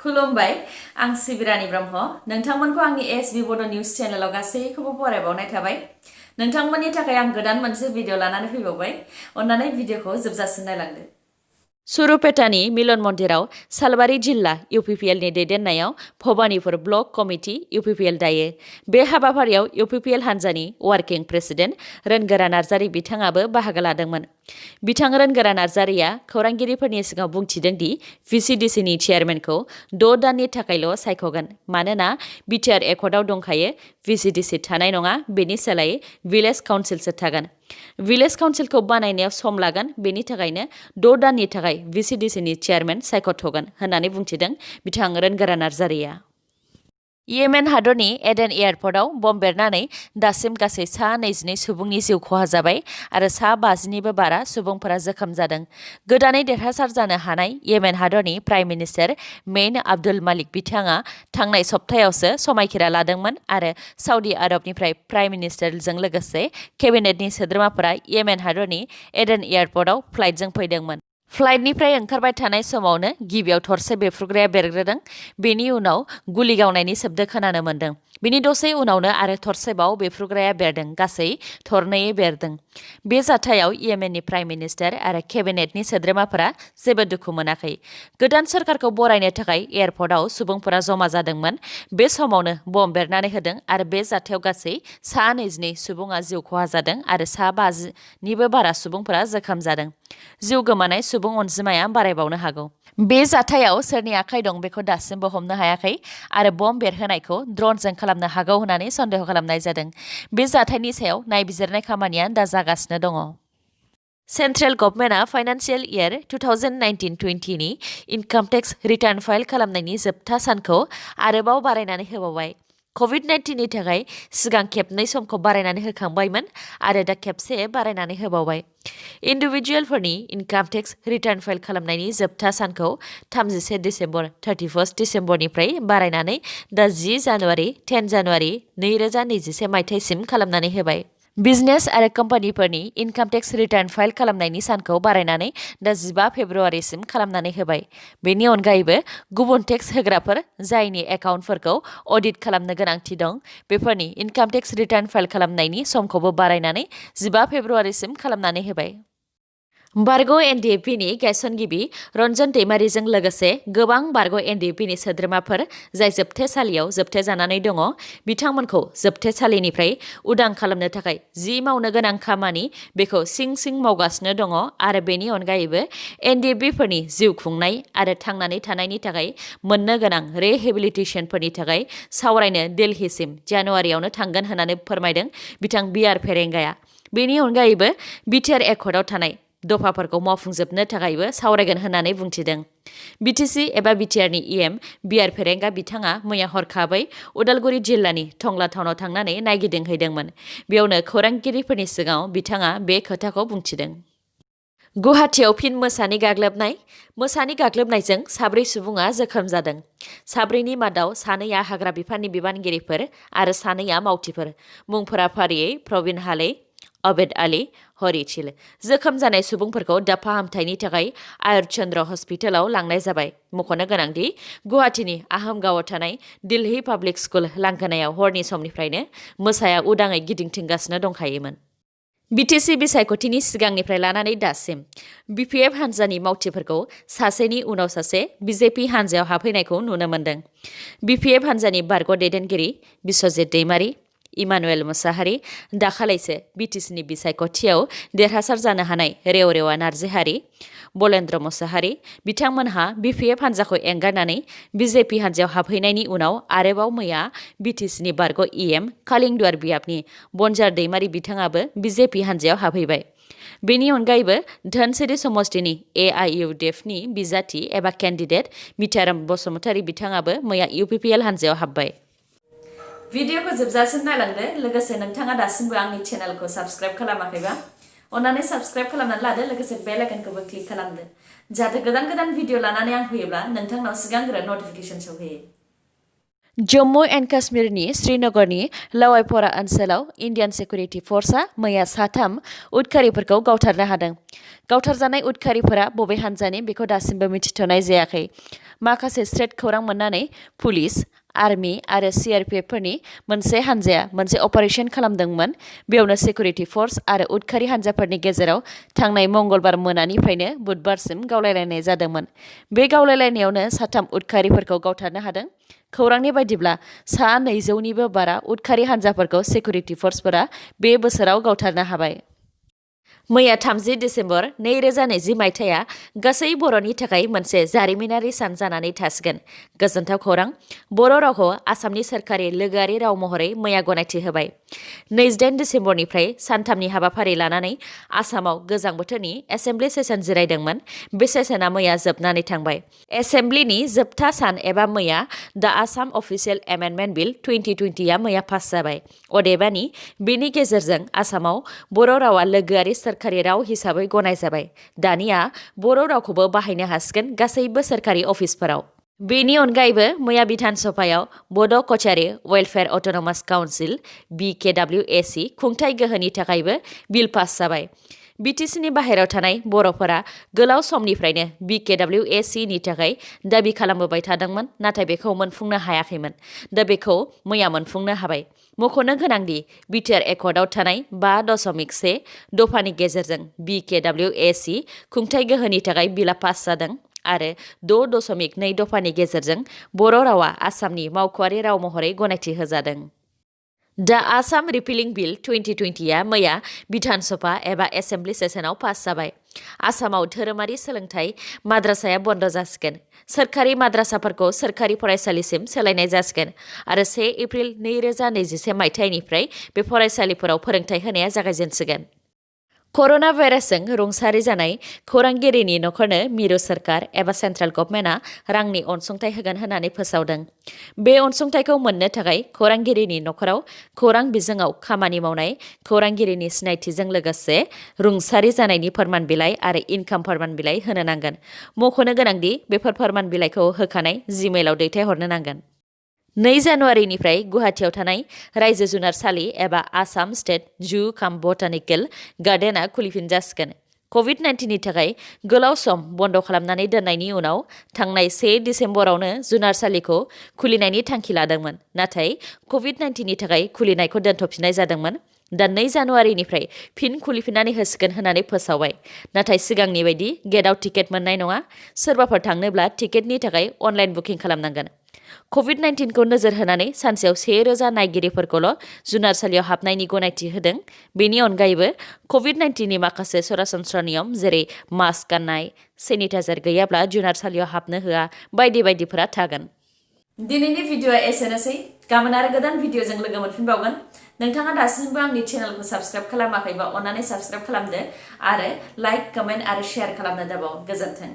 खुलुमबाय आं सिबिरानि ब्रह्म नोंथांमोनखौ आंनि एसबी बड' निउज चेनेलाव गासैखौबो बरायबावनाय थाबाय नोंथांमोननि थाखाय आं गोदान मोनसे भिडिअ लानानै फैबावबाय अन्नानै भिडिअखौ जोबजासिम नायलांदो सुरुपेटानि मिलन मन्दिराव सालबारि जिल्ला इउपिपिएलनि दैदेननायाव भबानिपुर ब्लक कमिटि इउपिपिएल दायो बे हाबाफारियाव इउपिपिएल हान्जानि वार्किं प्रेसिडेन्ट रोनगोरा नार्जारि बिथाङाबो बाहागो लादोंमोन बिथां रोनगोरा नार्जारिया खौरांगिरिफोरनि सिगाङाव बुंथिदों दि भिसिडिसिनि चेयारमेनखौ 6 दाननि थाखायल' सायख'गोन मानोना बिटिआर एकर्डआव दंखायो भिसिडिसि थानाय नङा बेनि सोलायै भिलेज काउन्सिलसो थागोन भिलेज काउन्सिलखौ बानायनायाव सम लागोन बेनि थाखायनो 6 दाननि थाखाय भिसिडिसिनि चेयारमेन सायख'थ'गोन होननानै बुंथिदों बिथां रोनगोरा नार्जारिया येमेन हादरनि एडेन एयारपर्टआव बम बेरनानै दासिम गासै सा 22 सुबुंनि जिउ खहा जाबाय आरो सा 50निबो बारा सुबुंफोरा जोखोम जादों गोदानै देरहासार जानो हानाय येमेन हादरनि प्राइम मिनिस्टार मेइन आब्दुल मालिक बिथाङा थांनाय सप्तायावसो समायखिरा लादोंमोन आरो सौदी आरबनिफ्राय प्राइम मिनिस्टारजों लोगोसे केबिनेटनि सोद्रोमाफोरा येमेन हादरनि एडेन एयारपर्टआव फ्लाइटजों फैदोंमोन फ्लाइटनिफ्राय ओंखारबाय थानाय समावनो गिबियाव थरसे बेफ्रुग्राया बेरग्रोदों बेनि उनाव गुलि गावनायनि शब्द खोनानो मोन्दों बिनि दसे उनावनो आरो थरसेबाव बेफ्रुग्राया बेरदों गासै थरनैयै बेरदों बे जाथायाव येमेननि प्राइम मिनिस्टार आरो केबिनेटनि सोद्रोमाफोरा जेबो दुखु मोनाखै गोदान सोरखारखौ बरायनो थाखाय एयारपर्टआव सुबुंफोरा जमा जादोंमोन बे समावनो बम बेरनानै होदों आरो बे जाथायाव गासै सा 22 सुबुङा जिउ खहा जादों आरो सा 50निबो बारा सुबुंफोरा जोखोम जादों जिउ गोमानाय सुबुं अनजिमाया बारायबावनो हागौ बे जाथायाव सोरनि आखाइ दं बेखौ दासिमबो हमनो हायाखै आरो बम बेरहोनायखौ ड्रनजों खालामनो हागौ होननानै सन्देह खालामनाय जादों बे जाथायनि सायाव नायबिजिरनाय खामानिया दा जागासिनो दङ सेन्ट्रेल गभर्नमेन्टआ फाइनान्सियेल इयार 2019-20 नि इनकाम टेक्स रिटार्न फाइल खालामनायनि जोबथा सानखौ आरोबाव बारायनानै होबावबाय कभिड-19 नि थाखाय सिगां खेबनै समखौ बारायनानै होखांबायमोन आरो दा खेबसे बारायनानै होबावबाय इन्डिभिजुवेलफोरनि इनकाम टेक्स रिटार्न फाइल खालामनायनि जोबथा सानखौ 31 डिसेम्बर 31 डिसेम्बरनिफ्राय बारायनानै दा 10 जानुवारि 10 जानुवारि 2021 मायथाइसिम खालामनानै होबाय बिजनेस आरो कम्पानिफोरनि इनकाम टेक्स रिटार्न फाइल खालामनायनि सानखौ बारायनानै दा 15 फेब्रुवारिसिम खालामनानै होबाय बेनि अनगायैबो गुबुन टेक्स होग्राफोर जायनि एकाउन्टफोरखौ अडिट खालामनो गोनांथि दं बेफोरनि इनकाम टेक्स रिटार्न फाइल खालामनायनि समखौबो बारायनानै 15 फेब्रुवारिसिम खालामनानै होबाय बारग' एनडिएफबिनि गायसनगिरि रन्जन दैमारिजों लोगोसे गोबां बारग' एनडिएफबिनि सोद्रोमाफोर जाय जोबथेसालियाव जोबथेजानानै दङ बिथांमोनखौ जोबथेसालिनिफ्राय उदां खालामनो थाखाय जि मावनो गोनां खामानि बेखौ सिं मावगासिनो दङ आरो बेनि अनगायैबो एनडिएफबिफोरनि जिउ खुंनाय आरो थांनानै थानायनि थाखाय मोननो गोनां रिहेबिलिटेसनफोरनि थाखाय सावरायनो दिल्लीसिम जानुवारियावनो थांगोन होननानै फोरमायदों बिथां बिआर फेरेंगाया बेनि अनगायैबो बिटिआर एकर्डआव थानाय दफाफोरखौ मावफुंजोबनो थाखायबो सावरायगोन होननानै बुंथिदों बिटिसि एबा बिटिआरनि इएम बिआर फेरेंगा बिथाङा मैया हरखाबै उदालगुरि जिल्लानि टंला टाउनाव थांनानै नायगिदिंहैदोंमोन बेयावनो खौरांगिरिफोरनि सिगाङाव बिथाङा बे खोथाखौ बुंथिदों गुवाहाटीआव फिन मोसानि गाग्लोबनायजों 4 सुबुङा जोखोम जादों 4नि मादाव 2आ हाग्रा बिफाननि बिबानगिरिफोर आरो 2आ मावथिफोर मुंफोरा फारियै प्रबिन हाले अबेद आली हरिचिल जोखोम जानाय सुबुंफोरखौ दा फाहामथायनि थाखाय आयुर चन्द्र हस्पिटालाव लांनाय जाबाय मख'नो गोनांदि गुवाहाटीनि आहमगावआव थानाय दिल्ली पाब्लिक स्कुल लांगोनायाव हरनि समनिफ्रायनो मोसाया उदाङै गिदिंथिंगासिनो दंखायोमोन बिटिसि बिसायख'थिनि सिगांनिफ्राय लानानै दासिम बिपिएफ हान्जानि मावथिफोरखौ सासेनि उनाव सासे बिजेपि हान्जायाव हाबफैनायखौ नुनो मोन्दों बिपिएफ हान्जानि बारग' दैदेनगिरि बिश्वजित दैमारि इमानुएल मुसाहारि दाखालैसो बिटिसिनि बिसायख'थियाव देरहासार जानो हानाय रेवरेवा नार्जिहारि बलेन्द्र मुसाहारि बिथांमोनहा बिपिएफ हान्जाखौ एंगारनानै बिजेपि हान्जायाव हाबहैनायनि उनाव आरोबाव मैया बिटिसिनि बारग' इएम कालिंदुवार बियाबनि बनजार दैमारि बिथाङाबो बिजेपि हान्जायाव हाबहैबाय बेनि अनगायैबो धोनसिरि समष्टिनि एआइइउडिएफनि बिजाथि एबा केन्डिडेट मिताराम बसुमतारी बिथाङाबो मैया इउपिपिएल हान्जायाव हाबबाय भिडिअखौ जोबजासिम नायलांदो लोगोसे नोंथाङा दासिमबो आंनि चेनेलखौ साबस्क्राइब खालामाखैबा अन्नानै साबस्क्राइब खालामनानै लादो लोगोसे बेल आइकनखौबो क्लिक खालामदो जाहाथे गोदान भिडिअ लानानै आं फैयोब्ला नोंथांनाव सिगांग्रो नटिफिकेसन सौहैयो जम्मु एन्ड काश्मीरनि श्रीनगरनि लावाइपरा ओनसोलाव इन्डियान सिकिउरिटि फर्सआ मैया 3 उदखारिफोरखौ गावथारनो हादों गावथारजानाय उदखारिफोरा बबे हान्जानि बेखौ दासिमबो मिथिथ'नाय जायाखै माखासे स्ट्रेट खौरां मोननानै पुलिस आर्मी आरो CRPF फोरनि मोनसे हानजाया मोनसे अपारेशन खालामदोंमोन। बेयावनो सिकिउरिटि फोर्स आरो उदखारि हानजाफोरनि गेजेराव थांनाय मंगलबार मोनानिफ्रायनो बुधबारसिम गावलायलायनाय जादोंमोन। बे गावलायलायनायावनो साथाम उदखारिफोरखौ गावथारनो हादों। खौरांनि बायदिब्ला सा 200निबो बारा उदखारि हानजाफोरखौ सिकिउरिटि फोर्सफोरा बे बोसोराव गावथारनो हाबाय। मैया 30 दिसेम्बर 2020 मायथाइया गासै बर'नि थाखाय मोनसे जारिमिनारि सान जानानै थासिगोन। गोजोनथाव खौरां, बर' रावखौ आसामनि सोरखारि लोगोआरि राव महरै मैया गनायथि होबाय। 28 दिसेम्बरनिफ्राय सानथामनि हाबाफारि लानानै आसामाव गोजां बोथोरनि एसेम्बलि सेसन जिरायदोंमोन। बे सेसना मैया जोबनानै थांबाय। एसेम्बलिनि जोबथा सान एबा मैया दा आसाम अफिसियेल एमेन्डमेन्ट बिल 2020 आ मैया पास जाबाय। अदेबानि बेनि गेजेरजों आसामाव बर' रावा लोगोआरि सोरखारि राव हिसाबै गनायजाबाय। दानिया बर' रावखौबो बाहायनो हासिगोन गासैबो सोरखारि अफिसफोराव। बेनि अनगायैबो मैया बिधान सभायाव बड' Kachari welfare autonomous council BKWAC खुंथाय गोहोनि थाखायबो बिल पास जाबाय। BTCनि बाहेरायाव थानाय बर'फोरा गोलाव समनिफ्रायनो BKWAC नि थाखाय दाबि खालामबोबाय थादोंमोन, नाथाय बेखौ मोनफुंनो हायाखैमोन। दा बेखौ मैया मोनफुंनो हाबाय। मख'नो गोनांदि बिटिआर एकर्डआव थानाय 5.1 दफानि गेजेरजों BKWAC खुंथाय गोहोनि थाखाय बिला पास जादों आरो 6.2 दफानि गेजेरजों बर' रावा आसामनि मावख'आरि राव महरै गनायथि होजादों। दा आसाम रिपिलिं बिल 2020 आ मैया बिधान सभा एबा एसेम्बलि सेसनाव पास जाबाय। आसामाव धोरोमारि सोलोंथाइ माद्रासाया बन्द जासिगोन। सोरखारि माद्रासाफोरखौ सोरखारि फरायसालिसिम सोलायनाय जासिगोन आरो 1 एप्रिल 2021 मायथाइनिफ्राय बे फरायसालिफोराव फोरोंथाय होनाया जागायजेनसिगोन। कर'ना भाइरासजों रुंसारि जानाय खौरांगिरिनि नखरनो मिरु सोरखार एबा सेन्ट्रेल गभर्नमेन्टआ रांनि अनसुंथाइ होगोन होननानै फोसावदों। बे अनसुंथाइखौ मोननो थाखाय खौरांगिरिनि नखराव खौरां बिजोङाव खामानि मावनाय खौरांगिरिनि सिनायथिजों लोगोसे रुंसारि जानायनि फोरमान बिलाइ आरो इनकाम फोरमान बिलाइ होनो नांगोन। मख'नो गोनांदि बेफोर फोरमान बिलाइखौ होखानाय जिमेइलाव दैथायहरनो नांगोन। 2 जानुवारिनिफ्राय गुवाहाटीआव थानाय रायजो जुनारसालि एबा आसाम स्टेट जु काम बटानिकेल गार्डेनआ खुलिफिनजासिगोन। COVID-19 नि थाखाय गोलाव सम बन्द खालामनानै दोननायनि उनाव थांनाय 1 दिसेम्बरावनो जुनारसालिखौ खुलिनायनि थांखि लादोंमोन, नाथाय COVID-19 नि थाखाय खुलिनायखौ दोनथ'फिननाय जादोंमोन। दा 2 जानुवारिनिफ्राय फिन खुलिफिननानै होसिगोन होननानै फोसावबाय। नाथाय सिगांनि बायदि गेटआव टिकेट मोननाय नङा। सोरबाफोर थांनोब्ला टिकेटनि थाखाय अनलाइन बुकिं खालामनांगोन। COVID-19 खौ नोजोर होनानै सानसेयाव 1000 नायगिरिफोरखौल' जुनारसालियाव हाबनायनि गनायथि होदों। बेनि अनगायैबो COVID-19 नि माखासे सरासनस्रा नियम जेरै मास्क गाननाय, सेनिटाइजार गैयाब्ला जुनारसालियाव हाबनो होआ बायदि बायदिफोरा थागोन। दिनैनि भिडिअ'आ एसेनोसै। गाबोन आरो गोदान भिडिअ'जों लोगो मोनफिनबावगोन। नोंथाङा दासिमबो आंनि चेनेलखौ साबस्क्राइब खालामाखैबा अन्नानै साबस्क्राइब खालामदो आरो लाइक, कमेन्ट आरो शेयार खालामनो दाबाव। गोजोन्थों।